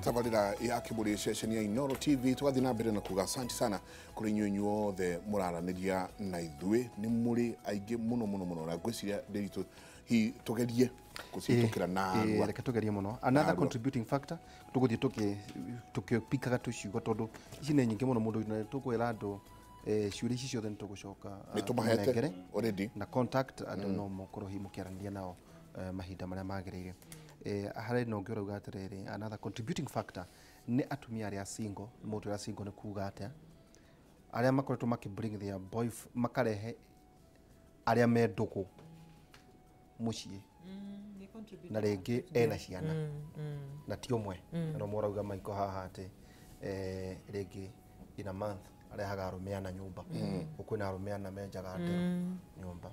Tabarĩra ya Kĩmũrĩ, ceceni ya Inoro TV. Tũgathiĩ na mbere na kuga asante sana kũrĩ inyuĩ inyuothe mũraranĩria na ithuĩ. Nĩ mũrĩ aingĩ mũno mũno mũno, na ngwĩciria Ndĩritũ hihi tũgerie gũcihĩtũkĩra narua. Reke tugerie mũno. Another Narua. contributing factor, tũgũthiĩ tũkĩpikaga tũciugo tondũ ici nĩ nyingĩ mũno. Mũndũ tũkwĩra andũ, ciũria ici ciothe nĩ tũgũcoka Nĩ tũmahete tũmanengere already. Na contact andũ no mũkorwo hihi mũkĩaranĩria nao mahinda marĩa magĩrĩire. Harĩ na ũngĩ ũrauga atĩrĩrĩ, another contributing factor nĩ atumia arĩa single. Mũndũ ũrĩa single nĩ kuga atĩa, arĩa makoretwo makĩ bring their boy, makarehe arĩa me ndũgũ mũciĩ na rĩngĩ ena ciana na ti ũmwe. No morauga maiko haha atĩ rĩngĩ in a month arehaga arũme ana nyũmba, kwĩna arũme ana menjaga ndĩro nyũmba.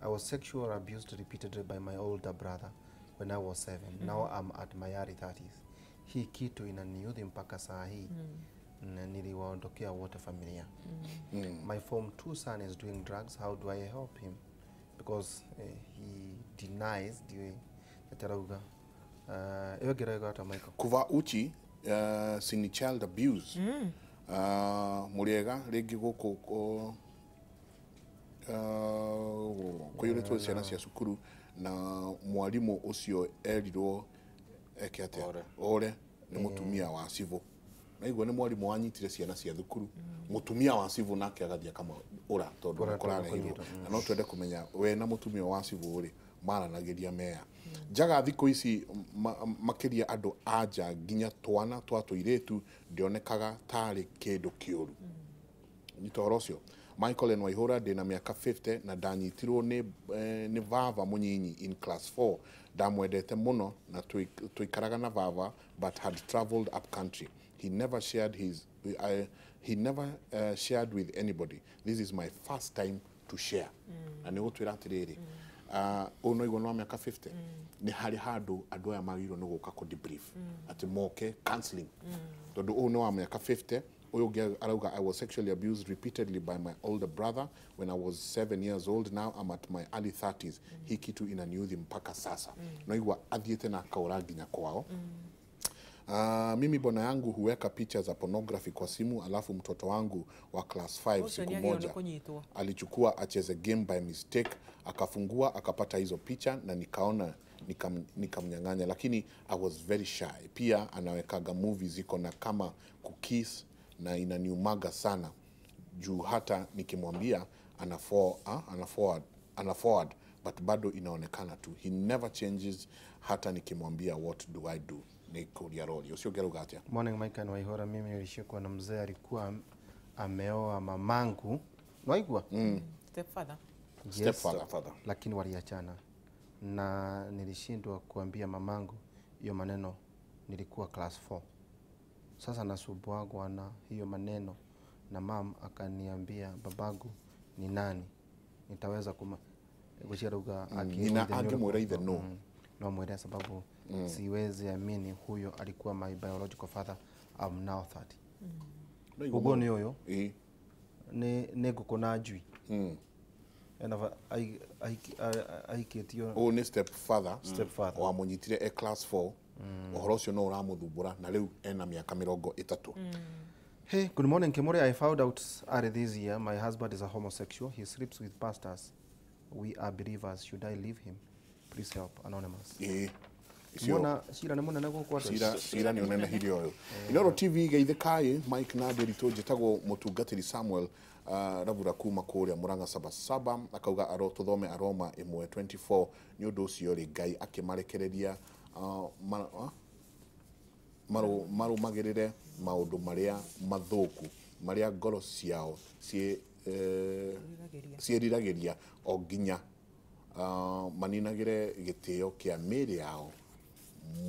I was sexually abused repeatedly by my older brother when I was 7. Now I'm at my early 30s. Hii kitu inaniudhi mpaka saa hii na niliwaondokea wote familia. My form 2 son is doing drugs. How do I help him? Because he denies the atarauga ĩyo ĩngĩ ata, Michael? Kuvaa uchi si ni child abuse? Mũrĩega rĩngĩ gũkũ kũiyũrĩtwo ciana cia cukuru na mwarimũ ũcio erirwo eke atĩa? Ore. Ore nĩ mũtumia wa civũ. Naigua nĩ mwarimũ wanyitire ciana cia thukuru, mũtumia wa civũ nake agathiĩ akamũra tondũ Ũra tondũ kũrareheirwo. kũnyitwo. Na no twende kũmenya we na mũtumia wa civũ rĩ maranagĩria meya njaga thikũ ici makĩria andũ anja nginya twana twa tũirĩtu ndĩonekaga tarĩ kĩndũ kĩũru. Nyita ũhoro ũcio. Michael N. Waihũra, ndĩna mĩaka 50 na ndanyitirwo nĩ vava mũnyinyi in class 4. Ndamwendete mũno na tũikaraga na vava but had traveled up country. He never shared his he never shared with anybody. This is my first time to share. Na nĩ gũtwĩra atĩrĩrĩ, ũyũ no igua nĩ wa mĩaka 50, nĩ harĩ handũ andũ aya magĩrĩirwo nĩ gũka kũ debrief, atĩ moke counseling, tondũ ũyũ nĩ wa mĩaka 50. Ũyũ ũngĩ arauga, I was sexually abused repeatedly by my older brother when I was 7 years old. Now I'm at my early 30s. Hii kitu inaniudhi mpaka sasa. No igua athiĩte na akaũra nginya kwao. Mimi bwana yangu huweka picha za pornography kwa simu, alafu mtoto wangu wa class 5 Ũcio siku nĩ agĩrĩirwo nĩ moja kũnyitwo. Alichukua acheze game by mistake, akafungua akapata hizo picha na nikaona, nikamnyang'anya, lakini I was very shy. Pia anawekaga movie ziko na kama kukiss na inaniumaga sana juu hata nikimwambia ana forward but bado inaonekana tu. He never changes hata nikimwambia. What do I do? Nĩ kũria rori ũcio ũngĩarauga atĩa? Morning, Mike and Waihora. Mimi nilishikwa na mzee alikuwa ameoa mamangu. Waigua? Stepfather. Yes. Stepfather. Father. Lakini waliachana na nilishindwa kuambia mamangu hiyo maneno. Nilikuwa class 4. Sasa nasumbuagwa na hiyo maneno na mam akaniambia babangu ni nani nitaweza kuma guciaruga. Nyina angĩmwĩra ithe no. No mwĩre sababu siwezi amini huyo alikuwa my biological father. I'm now 30. No igua Ũguo mũno. nĩ ũyũ nĩ ngũkũ na njui. Ena ahikĩtio. Ũyũ nĩ stepfather. Stepfather. Wamũnyitire e class 4. Ũhoro ũcio no ũramũthumbũra na rĩu ena mĩaka 30. Hey, good morning, Kimori. I found out early this year my husband is a homosexual. He sleeps with pastors. We are believers. Should I leave him? Please help. Anonymous. Ĩĩ. Icio Mona cira nĩ mũnene gũkũ atĩa? Cira nĩ ũnenehire ũyũ. Inoro TV, geithĩkai Mike na Ndĩritũ. Njĩtagwo mũtungatĩri Samuel Rabura kuma kũrĩa Mũrang'a Sabasaba. Akauga aro tũthome Aroma 1:24. Nĩ ũndũ ũcio rĩ, Ngai akĩmarekereria marũmagĩrĩre maũndũ marĩa mathũku marĩa ngoro ciao Riragĩria. Ciĩriragĩria, o nginya maninagĩre gĩtĩo kĩa mĩĩrĩ yao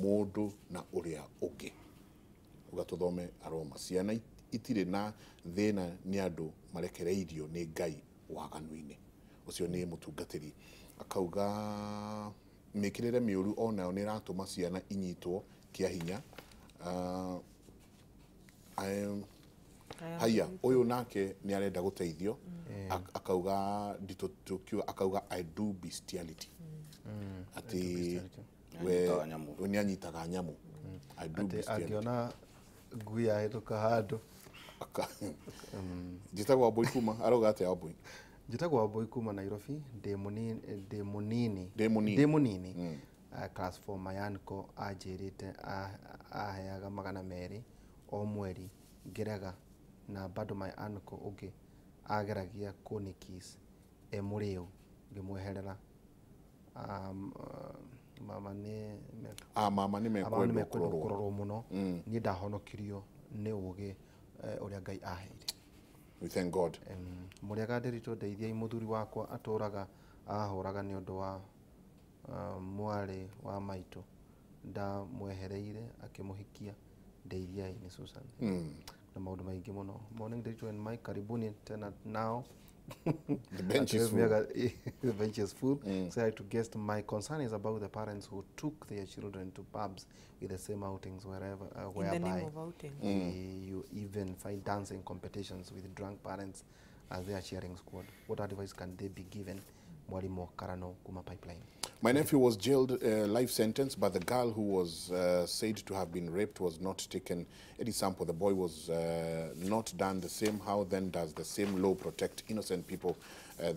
mũndũ na ũrĩa ũngĩ. Uga tũthome Aroma. Ciana itirĩ na thĩna, nĩ andũ marekereirio nĩ Ngai waganu-inĩ ũcio. Nĩ mũtungatĩri akauga mĩkĩrĩre mĩũru onayo nĩ ĩratũma ciana inyitwo kĩa hinya. Haya, ũyũ nake nĩ arenda gũteithio. Akauga nditũ tũkiuga, akauga I do bestiality, atĩ bestiality. we Anyitaga nyamũ. We nĩ anyitaga nyamũ. I do Atĩ bestiality. Angĩona ngui yahĩtũka handũ. Njĩtagwo Wambui kuma arauga atĩa Wambui? Njĩtagwo Wambui kuma Nairobi, ndĩ mũnini, ndĩ mũnini. Ndĩ mũnini. Ndĩ mũnini. Class 4, my uncle anjĩrĩte aheaga 200 o mweri, ngĩrega, na bado my uncle ũngĩ ageragia kũnikiss e mũrĩu, ngĩmweherera. Mama nĩ Ah, mama nĩ mama nĩ mekwendwo mekwendwo kũrorwo. Kũrorwo mũno. Niĩ ndahonokirio nĩ ũgĩ ũrĩa Ngai aheire. We thank God. Mũrĩaga Ndĩritũ, ndeithiai, mũthuri wakwa atũraga ahũraga nĩ ũndũ wa mwarĩ wa maitũ, ndamwehereire akĩmũhikia, ndeithiai. Nĩ Susan. Na maũndũ maingĩ mũno. Morning, Ndĩritũ and Mike, karibuni tena now. The bench is full. The bench is full. Say hi to guest. My concern is about the parents who took their children to pubs with the same outings wherever, In the name whereby of outing. You even find dancing competitions with drunk parents as their cheering squad. What advice can they be given? Mwalimu Karano kuma Pipeline. My nephew was jailed life sentence, but the girl who was said to have been raped was not taken any sample. The boy was not done the same. How then does the same law protect innocent people?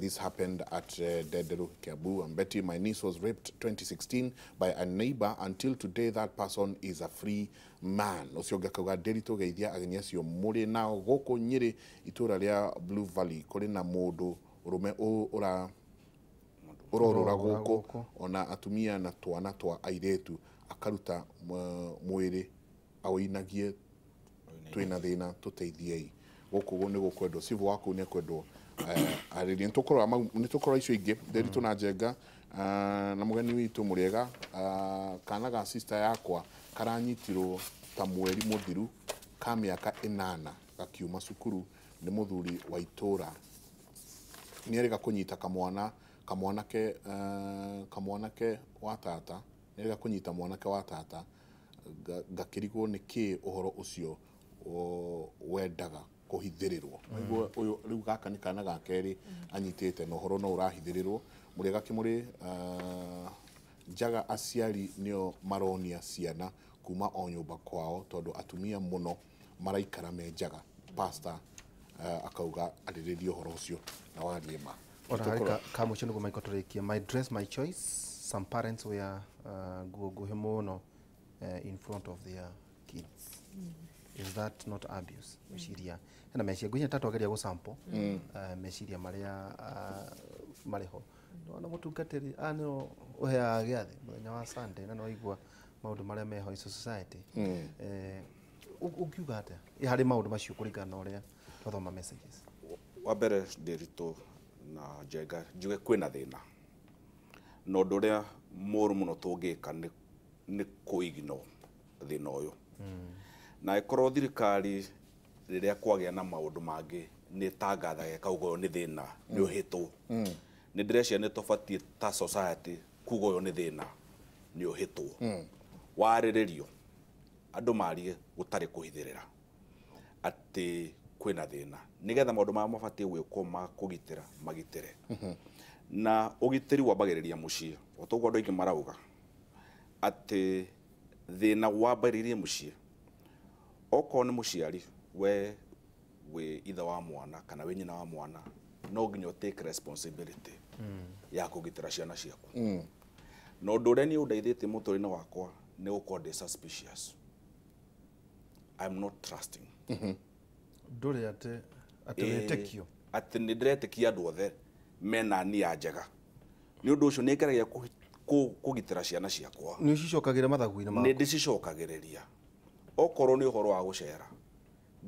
This happened at Dederu, Kiambu. And Betty, my niece was raped 2016 by a neighbor. Until today, that person is a free man. Ũcio ũngĩ akauga, Ndĩritũ, geithia ageni acio mũrĩ nao gũkũ Nyĩrĩ, itũra rĩa Blue Valley, kũrĩ na mũndũ ũrũme ũra ũrorũra Ũrorũra gũkũ gũkũ. Ona atumia na twana twa airĩtu akaruta mwĩrĩ awĩinagie. Twĩna thĩna, tũteithiei gũkũ nĩ gũkwendwo civũ waku nĩ ekwendwo arĩrie. Nĩ tũkũrora icio ingĩ, Ndĩritũ na Njenga na mũgeni witũ mũrĩega. Kana ga sister yakwa karanyitirwo ta mweri mũthiru ka mĩaka 8 gakiuma cukuru nĩ mũthuri wa itũra. Nĩ erĩga kũnyita kamwana kamwanake kamwanake wa tata, nĩ erĩga kũnyita mwanake wa tata. Ngakĩrigwo nĩ kĩ ũhoro ũcio wendaga kũhithĩrĩrwo. Waigua ũyũ rĩu gaka nĩ kana ga kerĩ anyitĩte na ũhoro no ũrahithĩrĩrwo. Mũrĩega kĩmũrĩ njaga, aciari nĩo maronia ciana kuma o nyũmba kwao tondũ atumia mũno maraikara me njaga. Pastor akauga arĩrĩrie ũhoro ũcio na warie ma. Ona harĩ ka mũico nĩguo maiko tũrĩkie. My dress, my choice. Some parents wear nguo nguhĩ mũno in front of their kids. Is that not abuse? Meciria hena meciria ngwĩciria ta twageria gũsample meciria marĩa marĩ ho. Nĩwona mũtungatĩri aya nĩo ũheaga gĩathĩ mũthenya wa Sunday, na nĩwaigua maũndũ marĩa meho in society. Ũngiuga atĩa harĩ maũndũ macio kũringana na ũrĩa twathoma messages? Wa mbere, Ndĩritũ na Njenga, njuge kwĩna thĩna na ũndũ ũrĩa mũru mũno tũngĩka nĩ kũignore thĩna ũyũ, na ĩkorwo thirikari rĩrĩa kwagĩa na maũndũ mangĩ nĩ ĩtangathaga ĩkauga ũyũ nĩ thĩna nĩ ũhĩtwo. Nĩ ndĩreciria nĩ tũbatiĩ ta society kuga ũyũ nĩ thĩna nĩ ũhĩtwo, warĩrĩrio, andũ marie gũtarĩ kũhithĩrĩra atĩ kwĩna thĩna, nĩgetha maũndũ marĩa mabatiĩ gwĩkwo ma kũgitĩra magitĩre. Na ũgitĩri wambagĩrĩria mũciĩ, o toguo andũ aingĩ marauga atĩ thĩna wambĩrĩirie mũciĩ. Okorwo nĩ mũciari, we wĩ ithe wa mwana kana wĩ nyina wa mwana, no nginya take responsibility ya kũgitĩra ciana ciaku. Na ũndũ ũrĩa niĩ ũndeithĩtie mũtũrĩre wakwa nĩ gũkorwo ndĩ suspicious. I'm not trusting. Ndũrĩ atĩ wĩtĩkio. Atĩ nĩ ndĩretĩkia andũ othe mena nia njega. Nĩ ũndũ ũcio nĩ ngeragia kũgitĩra ciana ciakwa. Nĩ ũcicokagĩra mathagu-inĩ Nĩ maku? ndĩcicokagĩrĩria. Okorwo nĩ ũhoro wa gũcera,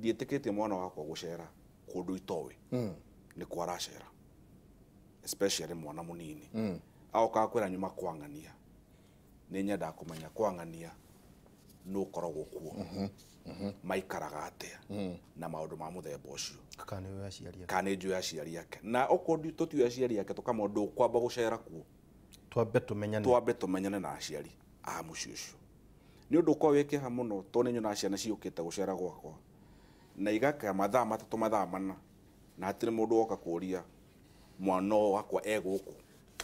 ndiĩtĩkĩtie mwana wakwa gũcera kũndũ itoĩ nĩ kwa aracera, especially mwana mũnini. Agokaga kwĩra nyuma kwang'ania, nĩ nyendaga kũmenya kwang'ania nũ ũkoragwo kuo, maikaraga atĩa, na maũndũ ma mũthemba ũcio. Kana nĩ ũĩ aciari ake? Kana nĩ njũĩ aciari ake. Na okorwo tũtiũĩ aciari ake, tũkamwĩra ndũkwamba gũcera kuo. Twambe tũmenyane. Twambe tũmenyane na aciari a mũciĩ ũcio. Nĩ ũndũ ũkoragwo wĩ kĩeha mũno tondũ nĩ nyonaga ciana ciũkĩte gũcera gwakwa na igakaya mathaa 3, mathaa 4, na hatirĩ mũndũ woka kũria mwana wakwa e gũkũ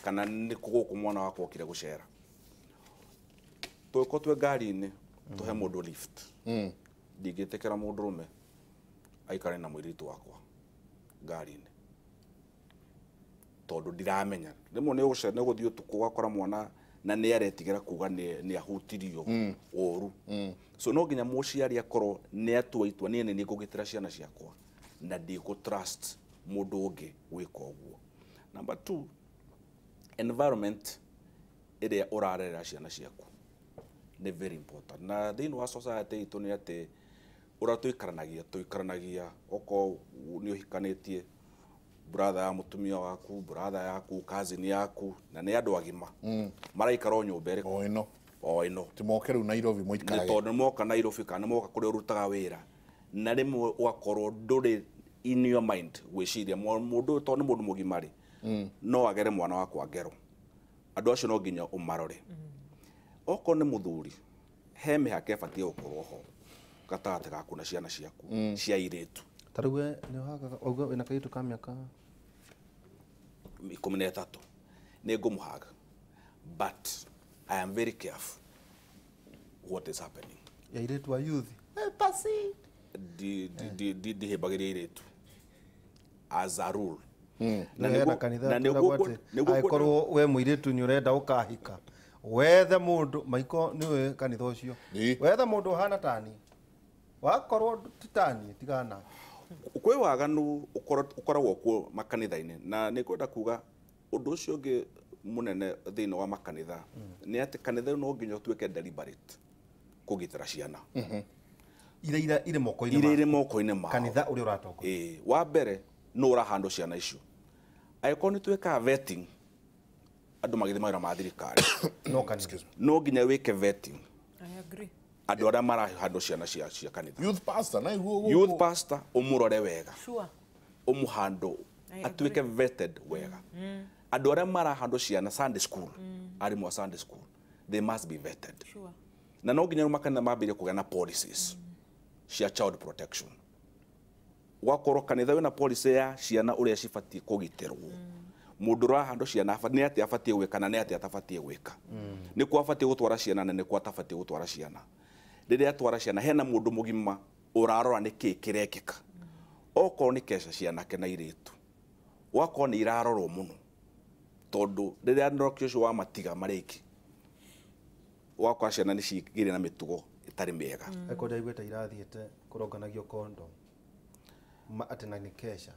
kana nĩ kũ gũkũ mwana wakwa okire gũcera. Tũgĩkorwo twĩ ngari-inĩ. Tũhe mũndũ lift. Ndingĩtĩkĩra mũndũrũme aikare na mũirĩtu wakwa ngari-inĩ, tondũ ndiramenya rĩmwe nĩ ũgũthiĩ ũtukũ ũgakora mwana na nĩ aretigĩra kuga nĩ ahutirio ũru. So no nginya mũciari akorwo nĩ atua itua, niĩ nĩ ngũgitĩra ciana ciakwa na ndikũ trust mũndũ ũngĩ gwĩka ũguo. Number 2, environment ĩrĩa ũrarerera ciana ciaku nĩ very important. Na thĩinĩ wa society itũ nĩ atĩ ũrĩa tũikaranagia okorwo nĩ ũhikanĩtie, brother ya mũtumia waku, brother yaku, cousin yaku, na nĩ andũ agima maraikara o nyũmba ĩrĩkũ o ĩno. Ti moke rĩu Nairobi mũikarage. Nĩ tondũ moka Nairobi kana moka kũrĩa ũrutaga wĩra, na rĩmwe ũgakorwo ndũrĩ in your mind gwĩciria mũndũ ũyũ tondũ nĩ mũndũ mũgima rĩ, no agere mwana wakwa ngero. Andũ acio no nginya ũmarore. Okorwo nĩ mũthuri, he mĩhaka ĩbatiĩ gũkorwo ho gatagatĩ gaku na ciana ciaku cia airĩtu. Ta rĩu we nĩ ũhagaga ũguo wĩna kairĩtu ka mĩaka 13, nĩ ngũmũhaga, but I am very careful what is happening. Ya airĩtu a youth. Pasi. Ndihĩmbagĩria airĩtu as a rule. Na nĩguo angĩkorwo we mũirĩtu nĩ ũrenda ũkahika, wethe mũndũ maiko nĩwe kanitha ũcio, wethe mũndũ ũhana tani, wakorwo ti tani tigana. Kwĩ waganu ũkoragwo kuo makanitha-inĩ, na nĩ ngwenda kuga ũndũ ũcio ũngĩ mũnene thĩinĩ wa makanitha nĩ atĩ kanitha no nginya ũtuĩke deliberate kũgitĩra ciana iria irĩ moko-inĩ mao kanitha ũrĩa ũratongoria. Wa mbere no ũrahandwo ciana icio, angĩkorwo nĩ twĩkaga vetting andũ magĩthiĩ mawĩra ma thirikari, no nginya wĩke vetting. I agree. Andũ arĩa marahandwo ciana cia kanitha. Youth pastor na iguo youth pastor ũmũrore wega. Sure. Ũmũhandwo atuĩke vetted wega. Andũ arĩa marahandwo ciana Sunday school, arimũ a Sunday school, they must be vetted. Sure. Na no nginya makanitha mambĩrĩrie kũgĩa na policies cia child protection. Wakorwo kanitha wĩna policy ya ciana ũrĩa cibatiĩ kũgitĩrwo. Mũndũ ũrahandwo ciana nĩ atĩa abatiĩ gwĩka na nĩ atĩa atabatiĩ gwĩka. Nĩ kwa abatiĩ gũtwara ciana na nĩ kwa atabatiĩ gũtwara ciana. Rĩrĩa atwara ciana hena mũndũ mũgima ũrarora nĩ kĩĩ kĩrekĩka. Okorwo nĩ keca cianake na airĩtu, wakorwo nĩ irarorwo mũno, tondũ rĩrĩa nroki ũcio wamatiga marĩki, wakora ciana nĩ cigĩire na mĩtugo ĩtarĩ mĩega. Eko ndaiguĩte irathiĩte kũronganagio condom atĩ na nĩ keca.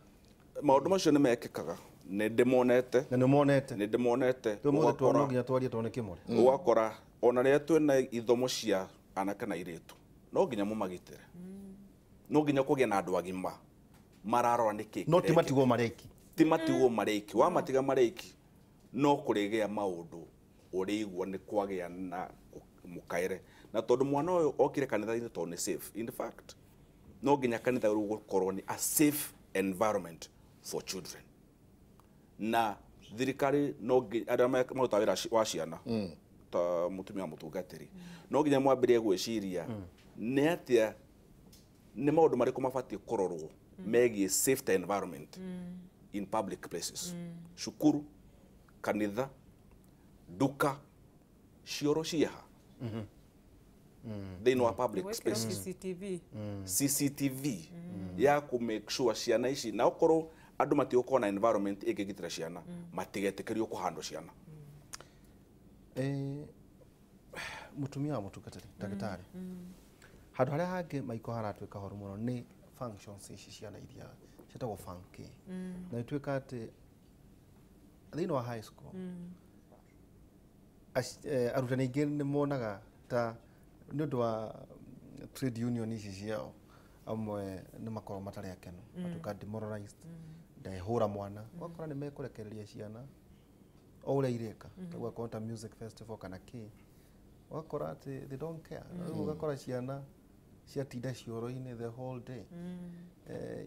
Maũndũ macio nĩ mekĩkaga, nĩ ndĩmonete. Na nĩ monete. Nĩ ndĩmonete. Ũmũthĩ tuona nginya twarie tondũ nĩ kĩmũrĩ. Ũgakora ona rĩrĩa twĩna ithomo cia anake na airĩtu, no nginya mũmagitĩre. No nginya kũgĩe na andũ agima mararora nĩ kĩĩ. No ti matigwo marĩ aiki. Ti matigwo marĩ aiki. Wamatiga marĩ aiki, no kũrĩgĩa maũndũ ũrĩigua nĩ kwagĩa na mũkaĩre. Na tondũ mwana ũyũ okire kanitha-inĩ tondũ nĩ safe. In fact, no nginya kanitha gũkorwo nĩ a safe environment for children. Na thirikari no nginya arĩa marutaga wĩra wa ciana ta mũtumia wa mũtungatĩri, no nginya mwambĩrĩrie gwĩciria nĩ atĩa, nĩ maũndũ marĩkũ mabatiĩ kũrorwo megiĩ safety environment in public places. Cukuru, kanitha, nduka, cioro ciaha thĩinĩ wa public spaces. CCTV. CCTV ya kũ make sure ciana ici, na okorwo andũ matigũkorwo na environment ĩngĩgitĩra ciana, matigetĩkĩrio kũhandwo ciana. Mũtumia wa mũtungatĩri, ndagĩtarĩ, handũ harĩa hangĩ maiko haratuĩka horu mũno nĩ functions ici ciana iria ciĩtagwo funky. Na ituĩka atĩ thĩinĩ wa high school arutani aingĩ nĩ monaga ta nĩ ũndũ wa trade union ici ciao, amwe nĩ makoragwo matarĩ akenu, matuĩka demoralized, ndehũra mwana, ũgakora nĩ mekũrekereria ciana o ũrĩa ireka, ũgakora ta music festival kana kĩ, ũgakora atĩ they don't care. Rĩu ũgakora ciana ciatinda cioro-inĩ the whole day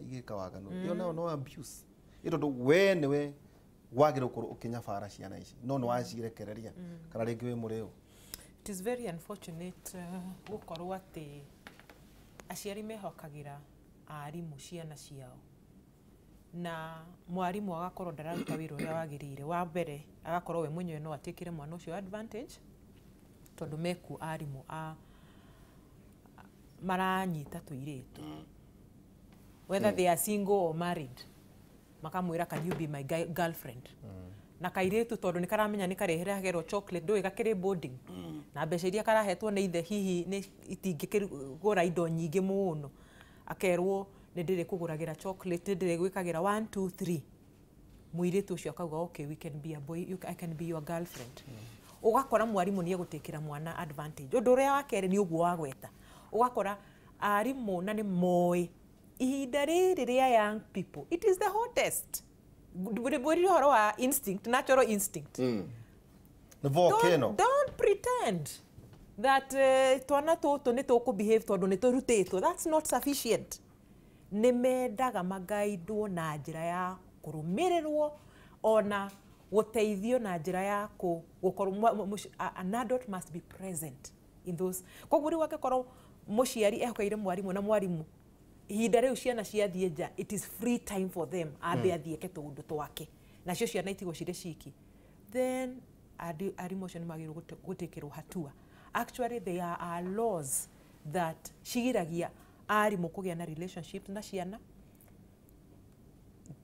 igĩka waganu. Ĩyo nayo no abuse, ĩ tondũ we nĩwe wagĩrĩirwo gũkorwo ũkĩnyabara ciana ici, no nĩ wacirekereria kana rĩngĩ wĩ mũrĩu. It is very unfortunate gũkorwo atĩ aciari mehokagĩra arimũ ciana ciao, na mwarimũ agakorwo ndararuta wĩra ũrĩa wagĩrĩire. Wa mbere agakorwo we mwenyewe no atekire mwana ũcio advantage, tondũ mekuo arimũ a Maranyita tũirĩtu. Whether they are single or married, makamwĩra, "Can you be my girlfriend?" Na kairĩtu tondũ nĩ karamenya nĩ kareheragĩrwo chocolate, ndũĩ gakĩrĩ boarding na mbeca iria karahetwo nĩ ithe hihi nĩ itingĩkĩgũra indo nyingĩ mũno, akerwo nĩ ndĩrĩkũgũragĩra chocolate, nĩ ndĩrĩgwĩkagĩra 1 2 3. Mũirĩtu ũcio akauga, "Okay, we can be a boy, I can be your girlfriend." Ũgakora mwarimũ nĩ egũtĩkĩra mwana advantage. Ũndũ ũrĩa wa kerĩ nĩ ũguo wagweta, ũgakora arimũ na nĩ moĩ ihinda rĩrĩ rĩa young people, it is the hottest. Ndĩmwĩrire ũhoro wa instinct, natural instinct. Nĩ volcano. Don't pretend that twana tũtũ nĩ tũkũ behave tondũ nĩ tũrutĩtwo. That's not sufficient. Nĩ mendaga magaidwo na njĩra ya kũrũmĩrĩrwo ona gũteithio na njĩra ya gũkorwo an adult must be present in those. Koguo rĩu angĩkorwo mũciari ehokeire mwarimũ na mwarimũ ihinda rĩu ciana ciathiĩ nja, it is free time for them, ambe athiĩ eke tũũndũ twake nacio ciana itigwo cirĩ ciki, then arimũ acio nĩ magĩrĩirwo gũtĩkĩrwo hatua. Actually, there are laws that cigiragia arimũ kũgĩa na relationship na ciana.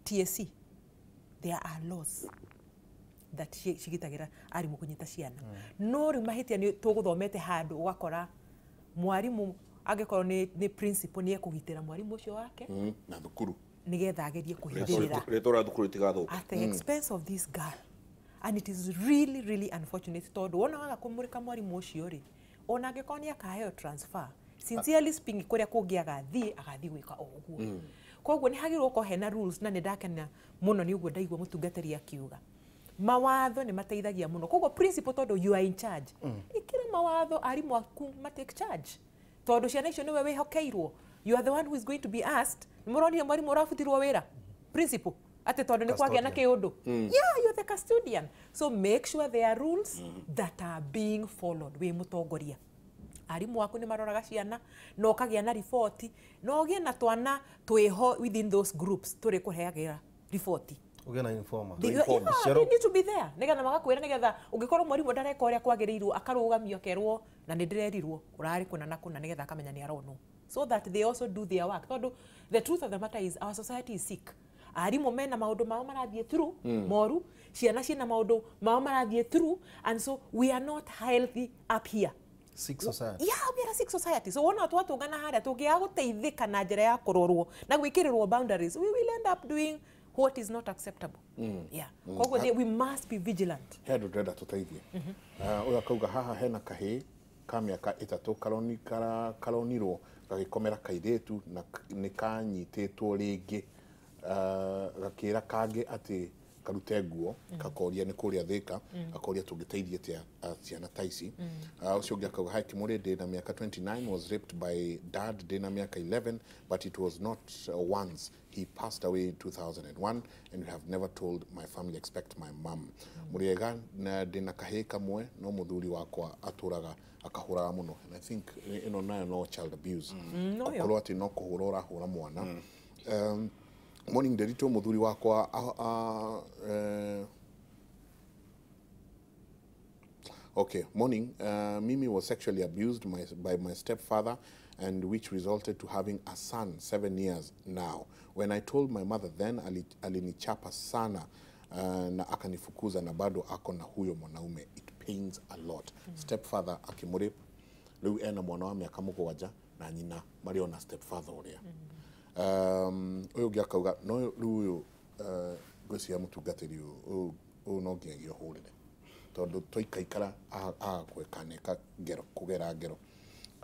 TSC, there are laws that cigitagĩra arimũ kũnyita ciana. No rĩu mahĩtia nĩ tũgũthomete handũ ũgakora mwarimũ angĩkorwo nĩ principal nĩ ekũgitĩra mwarimũ ũcio wake Na thukuru nĩgetha agerie kũhithĩrĩra Rĩtwa rĩa thukuru rĩtigathũka. at the expense of this girl, and it is really, really unfortunate tondũ wona waga kũmũrĩka mwarimũ ũcio rĩ, ona angĩkorwo nĩ akaheo transfer, sincerely speaking, kũrĩa kũngĩ agathiĩ agathiĩ gwĩka o ũguo. Koguo nĩ hagĩrĩirwo gũkorwo hena rules, na nĩ ndakena mũno nĩ ũguo ndaigua mũtungatĩri akiuga mawatho nĩ mateithagia mũno. Koguo principal, tondũ you are in charge, ĩkĩra mawatho arimũ aku ma take charge, tondũ ciana icio nĩwe wĩhokeirwo. You are the one who is going to be asked. Nĩ mũronire mwarimũ ũrabutirwo wĩra, principal, atĩ tondũ nĩ kwagĩa na kĩũndũ. Yeah, you're the custodian, so make sure there are rules that are being followed. Wĩ mũtongoria, arimũ aku nĩ maroraga ciana na ũkagĩa na riboti na ũgĩe na twana twĩho within those groups tũrĩ kũheagĩra riboti. Ũgĩe na informer. Yeah, they need to be there nĩgetha magakwĩra, nĩgetha ũngĩkorwo mwarimũ ndareka ũrĩa kwagĩrĩirwo, akarũgamio akerwo na nĩ ndĩrerirwo ũrarĩ kũna na kũna, nĩgetha akamenya nĩ aronwo, so that they also do their work, tondũ the truth of the matter is our society is sick. Arimũ mena maũndũ mao marathiĩ through moru, ciana ciĩna maũndũ mao marathiĩ through, and so we are not healthy up here. Sick society. Yeah, we are a sick society. So wona twatũngana harĩa tũngĩaga gũteithĩka na njĩra ya kũrorwo na gwĩkĩrĩrwo boundaries, we will end up doing what is not acceptable. Yeah. Koguo we must be vigilant. He andũ ndĩrenda tũteithie. Ũyũ akauga haha hena kahĩĩ ka mĩaka 3 karonirwo gagĩkomera kairĩtu na nĩ kanyitĩtwo rĩngĩ, gakĩra kangĩ atĩ karute nguo, kakoria nĩ kũrĩa Thĩka, akoria tũngĩteithia atĩa ciana ta ici. Ũcio ũngĩ akauga, "Hi Kimũrĩ, ndĩ na mĩaka 29, was raped by dad ndĩ na mĩaka 11, but it was not once. He passed away in 2001 and we have never told my family except my mom. Mũrĩega, na ndĩ na kahĩĩ kamwe no mũthuri wakwa atũraga akahũraga mũno." And I think ĩno nayo no child abuse. No yo. Gũkorwo atĩ no kũhũra ũrahũra mwana. "Morning Nderitu, mũthuri wakwa okay, morning. Mimi was sexually abused by my stepfather, and which resulted to having a son 7 years now. When I told my mother then, alinichapa sana na akanifukuza na bado ako na huyo mwanaume. It pains a lot." Stepfather akimurape, rĩu ena mwana wa mĩaka 7 na nyina marĩ ona stepfather ũrĩa. Ũyũ ũngĩ akauga no rĩu ũyũ, ngwĩciria mũtungatĩri ũyũ ũyũ no nginyagia ũhũrĩre tondũ twaikaikara agakwĩkanĩka ngero kũgera ngero.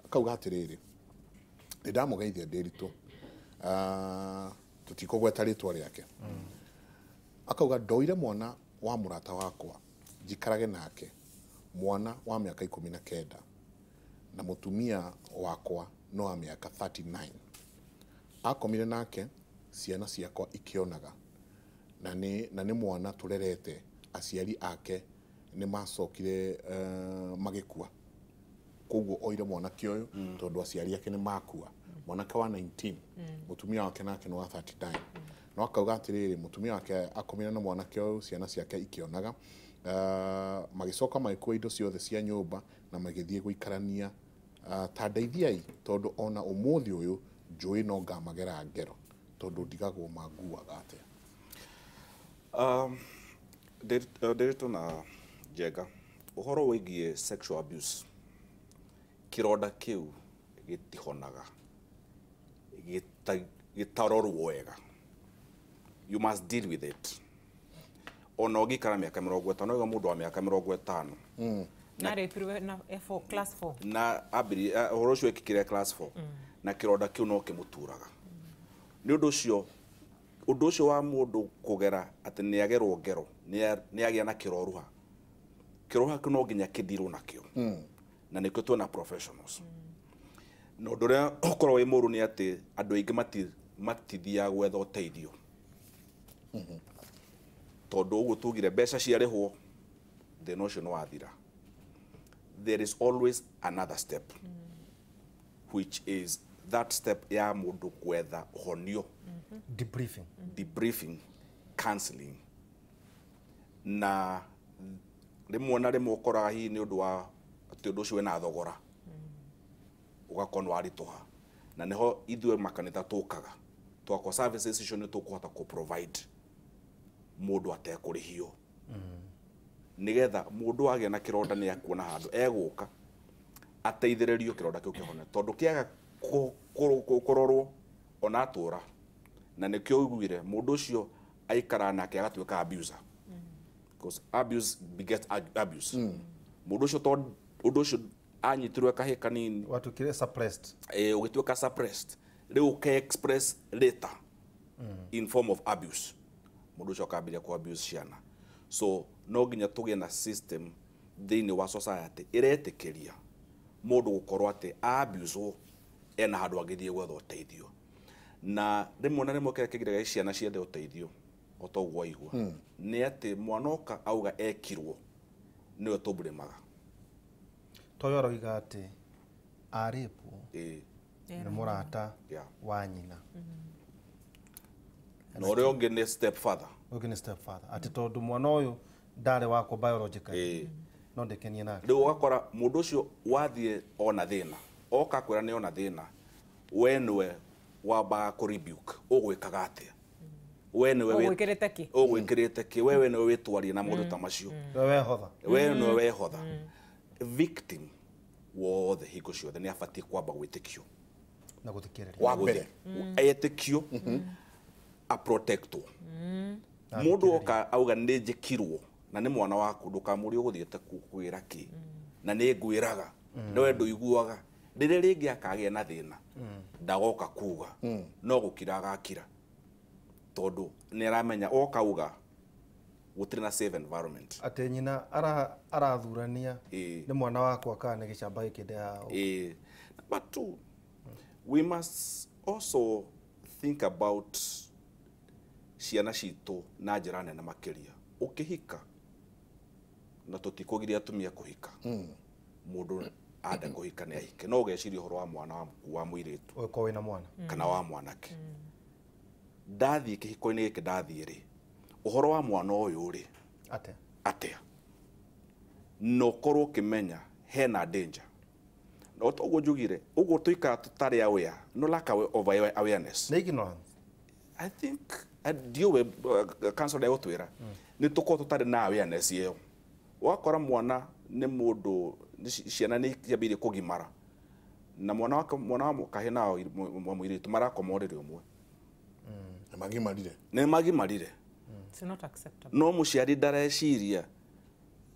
Akauga atĩrĩrĩ, "Nĩ ndamũgeithia Ndĩritũ." Tũtikũgweta rĩtwa rĩake. Akauga, "Ndoire mwana wa mũrata wakwa njikarage nake, mwana wa mĩaka 19, na mũtumia wakwa no wa mĩaka 39. Akomire nake ciana ciakwa ikĩonaga, na nĩ mwana tũrerete. Aciari ake nĩ macokire magĩkua, koguo oire mwanake ũyũ tondũ aciari ake nĩ makua." Mwanake wa 19, mũtumia wake nake nĩ wa 39. No akauga atĩrĩrĩ, mũtumia wake akomire na mwanake ũyũ ciana ciake ikĩonaga, magĩcoka magĩkua indo ciothe cia nyũmba na magĩthiĩ gũikarania. Ta ndeithiai tondu ona umuthi uyu njui no ngamagera ngero tondu ndigagwo manguaga atia. Ndĩritũ na Njenga, ũhoro wĩgiĩ sexual abuse, kĩronda kĩu gĩtihonaga gĩtarorwo wega. You must deal with it. Ona ũngĩikara mĩaka 50, ũiga mũndũ wa mĩaka 50 na rĩpirwe na F4 class 4 na ambĩrĩria ũhoro ũcio wekĩkire class 4 na kĩronda kĩu no kĩmũturaga. Nĩ ũndũ ũcio, ũndũ ũcio wa mũndũ kũgera atĩ nĩ agerwo ngero, nĩ agĩa na kĩroruha, kĩroruha kĩu no nginya kĩndirwo nakĩo, na nĩkĩo twĩna professionals. Na ũndũ ũrĩa ũkoragwo wĩ mũũru nĩ atĩ andũ aingĩ matithiaga gwetha ũteithio, tondũ ũguo tugire mbeca ciarĩhwo thĩna ũcio nĩ wathira. There is always another step, which is that step ya mũndũ gwetha ũhonio, debriefing, debriefing, counseling. Na rĩmwe na rĩmwe ũkoraga hihi nĩ ũndũ wa atĩ ũndũ ũcio wĩna thogora, ũgakorwo nĩ waritũha, na nĩho ithuĩ makanitha tũkaga twakwa services icio nĩ tũkũhota kũ provide mũndũ atekũrĩhio, nĩgetha mũndũ agĩa na kĩronda nĩ akuona handũ egũka ateithĩrĩrio kĩronda kĩu kĩhone, tondũ kĩaga kũrorwo ona atũra. Na nĩkĩo ũiguire mũndũ ũcio aikara nake agatuĩka abuser, because abuse begets abuse. Mũndũ ũcio tondũ ũndũ ũcio anyitirwe kahĩ kanini watuĩkire suppressed, ũgĩtuĩka suppressed, rĩu ũke express later in form of abuse, mũndũ ũcio akambĩrĩria kũ abuse ciana. So no nginya tũgĩe na system thĩinĩ wa society ĩretĩkĩria mũndũ gũkorwo atĩ abuse ena handũ angĩthiĩ gwetha ũteithio. Na rĩmwe na rĩmwe kĩrĩa kĩgiragia ciana ciethe ũteithio o ta ũguo waigua nĩ atĩ mwana oka auga ekirwo nĩwe tũmũrĩmaga. Toyo aroiga atĩ arĩpwo nĩ mũrata wa nyina, na ũrĩa ũngĩ nĩ step father, ũngĩ nĩ step father, atĩ tondũ mwana ũyũ ndarĩ wakwa biologically no ndĩkenie nake. Rĩu ũgakora mũndũ ũcio wathiĩ ona thĩna, oka kwĩra nĩ ona thĩna, we nĩwe wambaga kũ rebuke, ũgwĩkaga atĩa, we nĩwe ũgwĩkĩrĩte kĩ, ũgwĩkĩrĩte kĩ, we nĩwe wĩtwarie na mũndũ ta macio, we wehotha, we nĩwe wehotha. Victim wothe hingo ciothe nĩ abatiĩ kwamba gwĩtĩkio na gũthikĩrĩria, wa mbere etĩkio, aprotectwo. Mũndũ oka auga nĩ njĩkirwo na nĩ mwana waku, ndũkamũrie ũgũthiĩte kwĩra kĩ, na nĩ ngwĩraga nowe ndũiguaga. Rĩrĩa rĩngĩ akagĩa na thĩna ndagoka kuga, no gũkira agakira, tondũ nĩ aramenya oka uga gũtirĩ na safe environment. Atĩ nyina arathurania nĩ mwana wakwa kana nĩ gĩcamba gĩkĩ ndĩ. Number two, we must also think about ciana citũ na njĩra nene makĩria. Ũkĩhika, na tũtikũgiria atumia kũhika, mũndũ anda kũhika nĩ ahike, no ũgeciria ũhoro wa mwana waku wa mũirĩtu, ũgĩkorwo wĩna mwana kana wa mwanake. Ndathiĩ kĩhiko-inĩ gĩkĩ ndathiĩ rĩ, ũhoro wa mwana ũyũ rĩ atĩa, na ũkorwo ũkĩmenya hena danger. Na o ta ũguo njugire, ũguo tũikara tũtarĩ aware, no lack of awareness. Nĩ ignorance. I think ndiũĩ counselor egũtwĩra nĩ tũkorwo tũtarĩ na awareness ĩyo. Wakora mwana nĩ mũndũ, ciana nĩ ciambĩrĩirie kũgimara, na mwana wake, mwana wa kahĩ na wa mũirĩtu marakoma ũrĩrĩ ũmwe, nĩ magimarire, nĩ magimarire. It's not acceptable. No mũciari ndareciria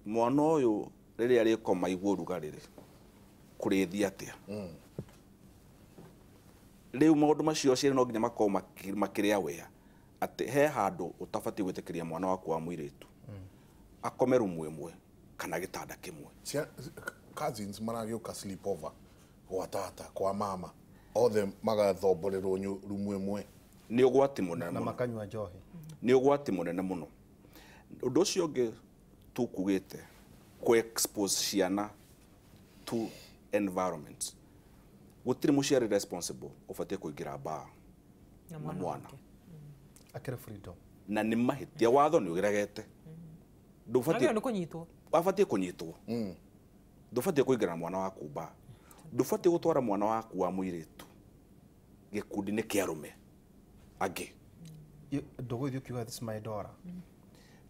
mwana ũyũ rĩrĩa arĩkoma igua ũrugarĩ rĩ kũrĩthiĩ atĩa. Rĩu maũndũ macio aciari no nginya makorwo makĩrĩ aware atĩ he handũ ũtabatiĩ gwĩtĩkĩria mwana waku wa mũirĩtu akome rumu ĩmwe kana gĩtanda kĩmwe. Cousins maragĩũka sleep over gwa tata kwa mama, othe magathomborerwo rumu ĩmwe. Nĩ ũgwati mũnene na makanyua njohi, nĩ ũgwati mũnene mũno. Ũndũ ũcio ũngĩ tukugĩte kũ expose ciana to environments, gũtirĩ mũciari responsible ũbatiĩ kũingĩra mbaa na mwana akĩrĩ freedom, na nĩ mahĩtia, watho nĩ ũregete, ndũbatiĩ nĩ kũnyitwo, wabatiĩ kũnyitwo, ndũbatiĩ kũingĩra na mwana waku mbaa. Ndũbatiĩ gũtwara mwana waku wa mũirĩtu gĩkundi-inĩ kĩa arũme angĩ. Ndũgũthiĩ ũkiuga this my daughter.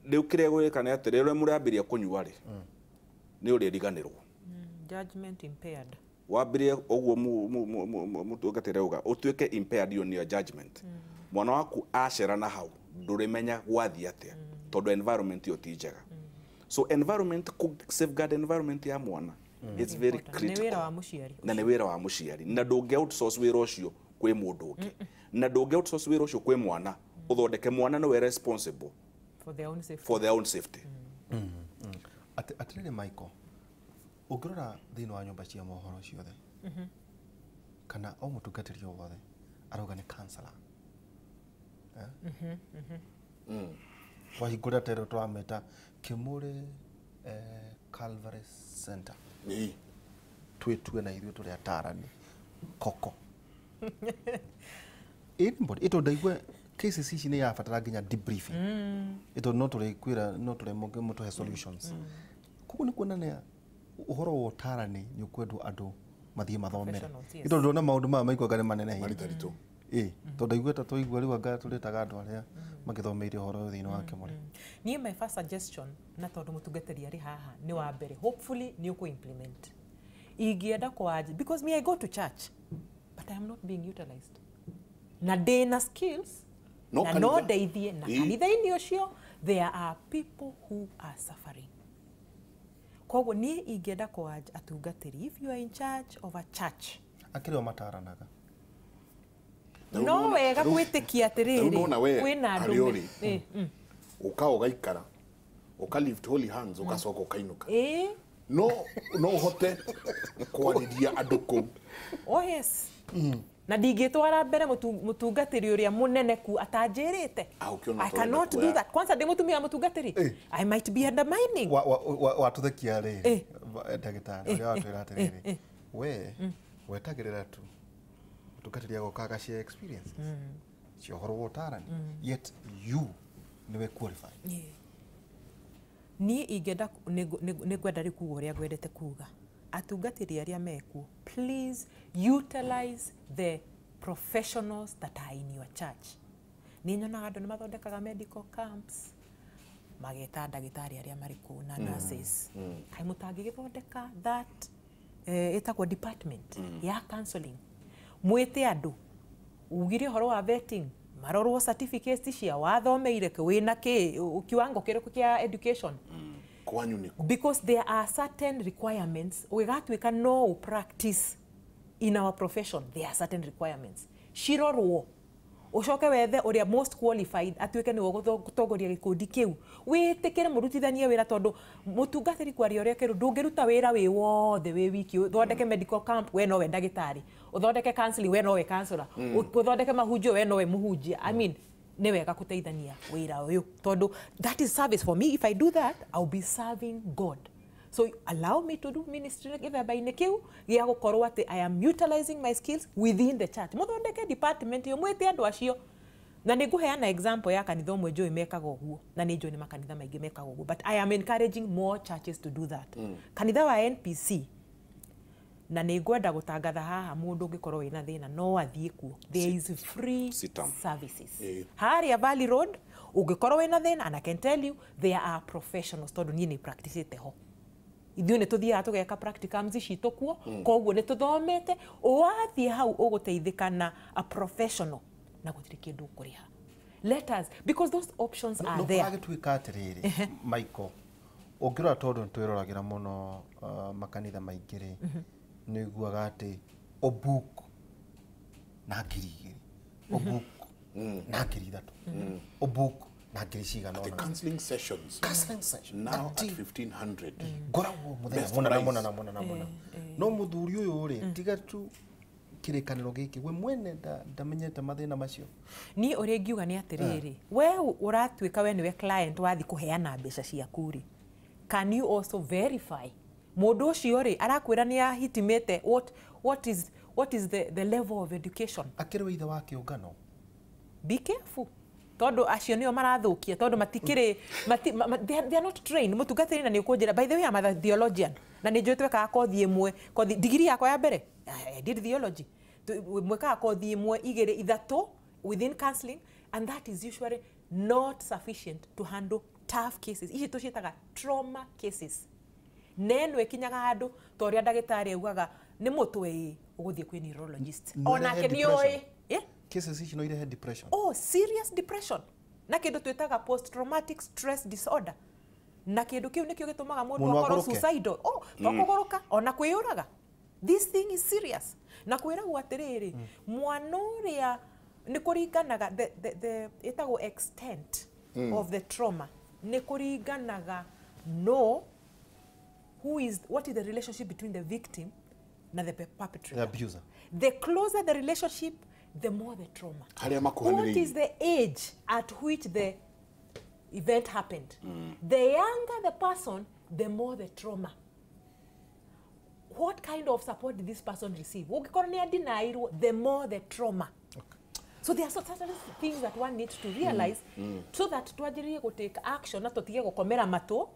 Rĩu kĩrĩa gwĩka nĩ atĩ rĩrĩa mũrambĩrĩria kũnyua rĩ, nĩ ũrĩriganĩrwo. Judgment impaired. Wambĩrĩrie ũguo mũtungatĩri auga ũtuĩke impaired on your judgment. Mwana waku acera na hau ndũrĩmenya gwathiĩ atĩa tondũ environment ĩyo ti njega. So environment, safeguard environment ya mwana, it's very critical. Nĩ wĩra wa mũciari. Na nĩ wĩra wa mũciari. Na ndũngĩ outsource wĩra ũcio kwĩ mũndũ ũngĩ. Na ndũngĩ outsource wĩra ũcio kwĩ mwana. Ũthondeke mwana nĩwe responsible for their own safety. For their own safety. Atĩrĩrĩ Michael, ũngĩrora thĩinĩ wa nyũmba cia mohoro ciothe kana o mũtungatĩri o wothe arauga nĩ counselor. Twahingũra tero twameta Kimuri Calvary Center. Twĩtue na ithuĩ tũrĩ atarani koko. Anybody ito ndaigua cases ici nĩ yabatara nginya debriefing. Ito no tũrĩkwĩra no tũrĩ mũtũhe solutions. Koguo nĩ kuonania ũhoro wa ũtarani nĩ ũkwendwo andũ mathiĩ mathomere. Ito ndona maũndũ maya maiguaga nĩ manene hinya. Maritaritũ. Tondũ ndaigua ta twaigua rĩu anga tũrĩtaga andũ arĩa magĩthomeire ũhoro ũyũ thĩinĩ wa Kĩmũrĩ. Niĩ my first suggestion na tondũ mũtungatĩri arĩ haha nĩ wa mbere, hopefully nĩ ũkũ implement. Ingĩenda kwanjia because me I go to church but I am not being utilized. Na ndĩna skills na no ndeithie na kanitha-inĩ ũcio there are people who are suffering. Koguo niĩ ingĩenda kwanjia atungatĩri, if you are in charge of a church akĩrĩ o mataranaga no wega gwĩtĩkia atĩrĩrĩ kwĩna andũ ũka ũgaikara ũka lift holy hands ũgacoka ũkainũka. No no ũhote kwarĩria andũ kũu. Oh yes. Na ndingĩtwara mbere mũtungatĩri ũrĩa mũnene ku atanjĩrĩte. I cannot do that. Kwanza ndĩ mũtumia wa mũtungatĩri. I might be undermining. Watũthekia rĩrĩ ndagĩtarĩ ũrĩa watwĩra atĩrĩrĩ we wetagĩrĩra tu mũtungatĩri agoka agashare experiences cia ũhoro wa ũtarani yet you nĩwe qualified. Niĩ ingĩenda nĩ ngwenda rĩu kuga ũrĩa ngwendete kuga. Atungatĩri arĩa mekuo, please utilize the professionals that are in your church. Nĩ nyonaga andũ nĩ mathondekaga medical camps, mageta ndagĩtarĩ arĩa marĩ kũu na nurses. Kaĩ mũtangĩgĩthondeka that ĩtagwo department ya counseling. Mwĩte andũ, ugire ũhoro wa vetting, marorwo certificates cia wathomeire kĩ wĩna kĩ kiwango kĩrĩkũ kĩa education. Kwanyu nĩ kũ? Because there are certain requirements ũgĩgatuĩka no practice in our profession, there are certain requirements cirorwo ũcoke wethe ũrĩa most qualified atuĩke nĩwe ũgũtongoria gĩkundi kĩu wĩtĩkĩre mũrutithanie wĩra tondũ mũtungatĩri kwaria ũrĩa kĩrũ ndũngĩruta wĩra wĩ wothe wĩ wiki ũthondeke medical camp we nowe ndagĩtarĩ ũthondeke counseling we nowe counselor ũthondeke mahunjio we nowe mũhunjia. I mean nĩ wega gũteithania wĩra ũyũ tondũ that is service for me. If I do that I'll be serving God. So allow me to do ministry gĩthemba-inĩ kĩu gĩa gũkorwo atĩ I am utilizing my skills within the church. Mũthondeke department ĩyo mwĩte andũ acio. Na nĩ ngũheana example ya kanitha ũmwe njũĩ mekaga ũguo na nĩ njũĩ nĩ makanitha maingĩ mekaga ũguo, but I am encouraging more churches to do that. Kanitha wa NPC na nĩ ngwenda gũtangatha haha mũndũ ũngĩkorwo wĩna thĩna no athiĩ kuo. There is free services. Harĩa Valley Road ũngĩkorwo wĩna thĩna, and I can tell you there are professionals tondũ niĩ nĩ practicĩte ho. Ithuĩ nĩ tũthiaga tũgeka practicums citũ kuo, koguo nĩ tũthomete. Wathiĩ hau ũgũteithĩka na a professional na gũtirĩ kĩndũ ũkũrĩha. Let us, because those options are there. No kũragĩtuĩka atĩrĩrĩ Michael, ũngĩrora tondũ nĩ twĩroragĩra mũno makanitha maingĩ rĩ, nĩ ũiguaga atĩ ũbook na 2,000, ũbook na 3,000, ũbook na ngiri cigana ũna. Counseling sessions. Counseling session. Now at 1,500. Ngoragwo mũthenya mũna na mũna na mũna na mũna. No mũthuri ũyũ rĩ, tiga tu kĩrĩkanĩro gĩkĩ, we mwene ndamenyete mathĩna macio. Niĩ ũrĩa ingiuga nĩ atĩrĩrĩ, we ũratuĩka we nĩwe client wathiĩ kũheana mbeca ciaku rĩ, can you also verify mũndũ ũcio rĩ arakwĩra nĩ ahitimĩte what is the level of education? Akĩrĩ we ithe wa kĩũngano. Be careful. Tondũ acio nĩo marathũkia tondũ matikĩrĩ they are not trained. Mũtungatĩri na nĩ ũkũnjĩra, by the way I'm a theologian na nĩ njũĩ twekaga kothi ĩmwe, kothi digiri yakwa ya mbere I did theology. Mwekaga kothi imwe igĩrĩ ithatũ within counseling, and that is usually not sufficient to handle tough cases. Ici tũciĩtaga trauma cases. Neno ĩkinyaga handũ ta ũrĩa ndagĩtarĩ augaga nĩ mũtwe ĩ ũgũthiĩ kwĩ neurologist. No Onake irehe nĩ oĩ. depression. Cases ici no irehe depression. Oh, serious depression. Na kĩndũ twĩtaga post traumatic stress disorder. Na kĩndũ kĩu nĩkĩo gĩtũmaga mũndũ Mũndũ akorwo agũrũke. suicidal. Oh, to kũgũrũka ona kwĩyũraga. This thing is serious. Na kwĩragwo atĩrĩrĩ, mwana ũrĩa nĩ kũringanaga the ĩtagwo extent of the trauma nĩ kũringanaga no who is what is the relationship between the victim na the perpetrator. The abuser. The closer the relationship, the more the trauma. Harĩa What makuhanĩrĩirie. is the age at which the event happened? The younger the person, the more the trauma. What kind of support did this person receive? Ũngĩkorwo nĩ adeniirwo, the more the trauma. So there are certain things that one needs to realize so that twanjĩrĩrie gũ take action na tũtige gũkomera matũ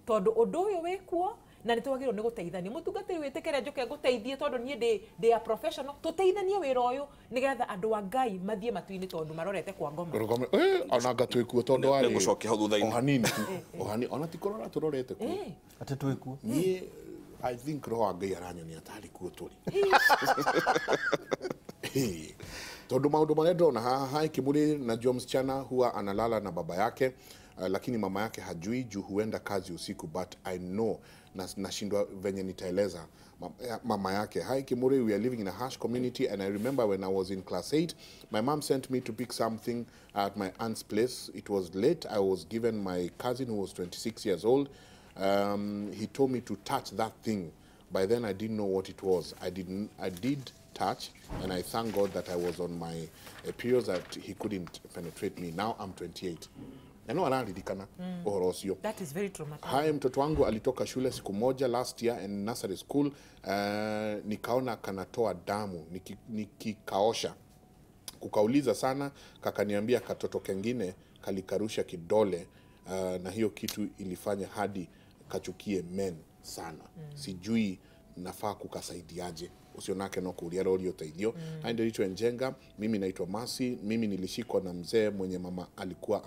tondũ ũndũ ũyũ wĩkuo na nĩ twagĩrĩirwo nĩ gũteithania. Mũtungatĩri wĩtĩkĩre njũke ngũteithie tondũ niĩ ndĩ a professional, tũteithanie wĩra ũyũ nĩgetha andũ a Ngai mathiĩ matu-inĩ tondũ marorete kwa ngoma. Rũgame, ona anga twĩkuo tondũ Nĩ- warĩ nĩngũcokia hau thutha-inĩ. o hanini tu o hanini ona ti kũrora tũrorete kuo. Atĩ twĩkuo. Niĩ I think roho wa Ngai aranyonia tarĩ kuo tũrĩ. Tondũ maũndũ marĩa ndĩrona haha hai Kimuri, najua msichana huwa analala na baba yake, lakini mama yake hajui juu huenda kazi usiku, but I know nashindwa venye nitaeleza mama yake. Hi Kimuri, we are living in a harsh community and I remember when I was in class 8, my mom sent me to pick something at my aunt's place. It was late. I was given my cousin who was 26 years old. He told me to touch that thing. By then I didn't know what it was. I didn't. I did touch, and I thank God that I was on my periods that he couldn't penetrate me. Now I'm 28. Na no araririkana ũhoro ũcio. That is very traumatic. Hai, mtoto wangu alitoka shule siku moja last year in nursery school. Nikaona kanatoa damu nikikaosha. Kukauliza sana, kakaniambia katoto kengine kalikarusha kidole, na hiyo kitu ilifanya hadi kachukie men sana. Sijui nafaa kukasaidiaje. Usionake no kuria rori uteithio. Hai, ndirichwe Njenga, mimi naitwa Masi, mimi nilishikwa na mzee mwenye mama alikuwa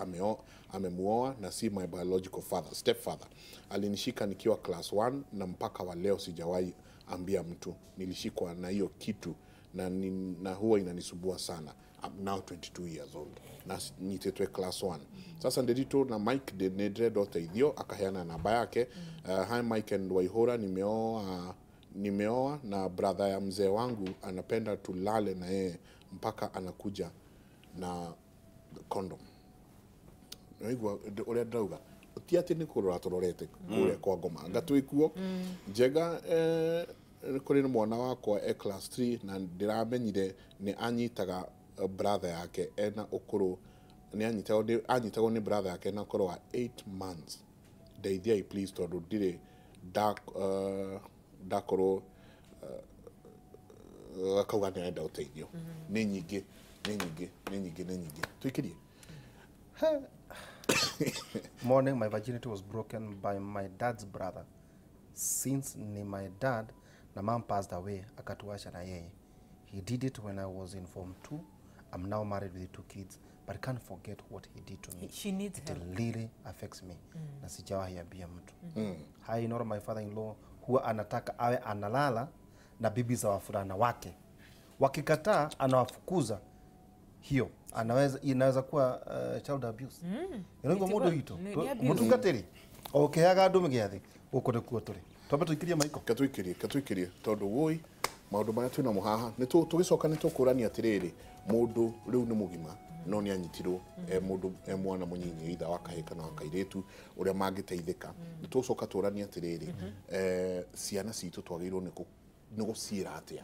amemuoa na si my biological father, stepfather. Alinishika nikiwa class 1 na mpaka wa leo sijawahi ambia mtu. Nilishikwa na hiyo kitu na huwa inanisumbua sana. I'm now 22 years old. Na nitetwe class 1. Sasa Nderitu na Mike de Nedre uteithio akaheana namba yake. Hi Mike and Waihura, nimeoa na brother ya mzee wangu anapenda tulale na yeye mpaka anakuja na condom. Naigua ũrĩa ndauga ti atĩ nĩ kũrora tũrorete kũrĩa kwa ngoma anga twĩkuo. Njega, kũrĩ na mwana wakwa e class 3 na ndĩramenyire nĩ anyitaga brother yake ena ũkũrũ nĩ anyitagwo nĩ brother yake ena ũkũrũ wa 8 months. Ndeithiai please tondũ ndirĩ ndakorwo akauga nĩ arenda ũteithio. Nĩ nyingĩ, nĩ nyingĩ, nĩ nyingĩ, nĩ nyingĩ. Tũikĩrie. Morning, my virginity was broken by my dad's brother. Since ni my dad na mom passed away, akatuacha na yeye. He did it when I was in form 2. I'm now married with 2 kids, but can't forget what he did to me. She needs It help. really affects me. Na sijawahi ambia mtu. Hai, Nora, my father-in-law huwa anataka awe analala na bibi za wafulana wake. Wakikataa anawafukuza. Hiyo inaweza kuwa child abuse. Ĩno mũndũ witũ. Ni abuse. Mũtungatĩri ũkĩheaga andũ gĩathĩ gũkũ nĩkuo tũrĩ. Twambe tũikĩrie maiko. Katũikĩrie tondũ woi maũndũ marĩa twĩnamo haha nĩ tũgĩcoka nĩ tũkũrania atĩrĩrĩ mũndũ rĩu nĩ mũgima no nĩ anyitirwo e mũndũ e mwana mũnyinyi either wa kahĩĩ kana wa kairĩtu ũrĩa mangĩteithĩka. Nĩ tũgũcoka tũranie atĩrĩrĩ ciana citũ twagĩrĩirwo nĩ gũciĩra atĩa.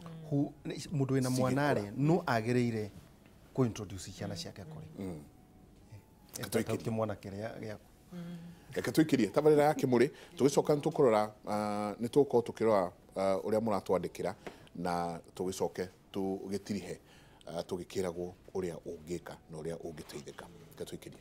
Mũndũ wĩna mwana rĩ no agĩrĩire kũ introduce ciana ciake kũrĩ. Katũikĩrie. Mwana kĩrĩa gĩaku. Reke tũikĩrie tabarĩra ya Kĩmũrĩ tũgĩcoka nĩ tũkũrora nĩ tũgũkorwo tũkĩrora ũrĩa mũratwandĩkĩra na tũgĩcoke tũgĩtirihe tũgĩkĩragwo ũrĩa ũngĩka na ũrĩa ũngĩteithĩka. Reke tũikĩrie.